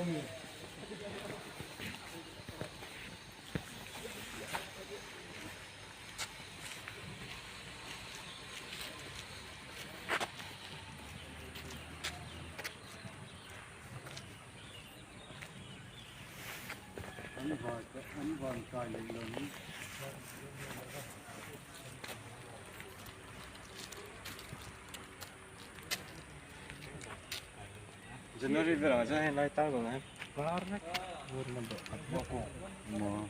An van an van kai leh lo ni. January velah chuan hei lai tar dawnah hian var vek vur na bawh khat vek. Maw.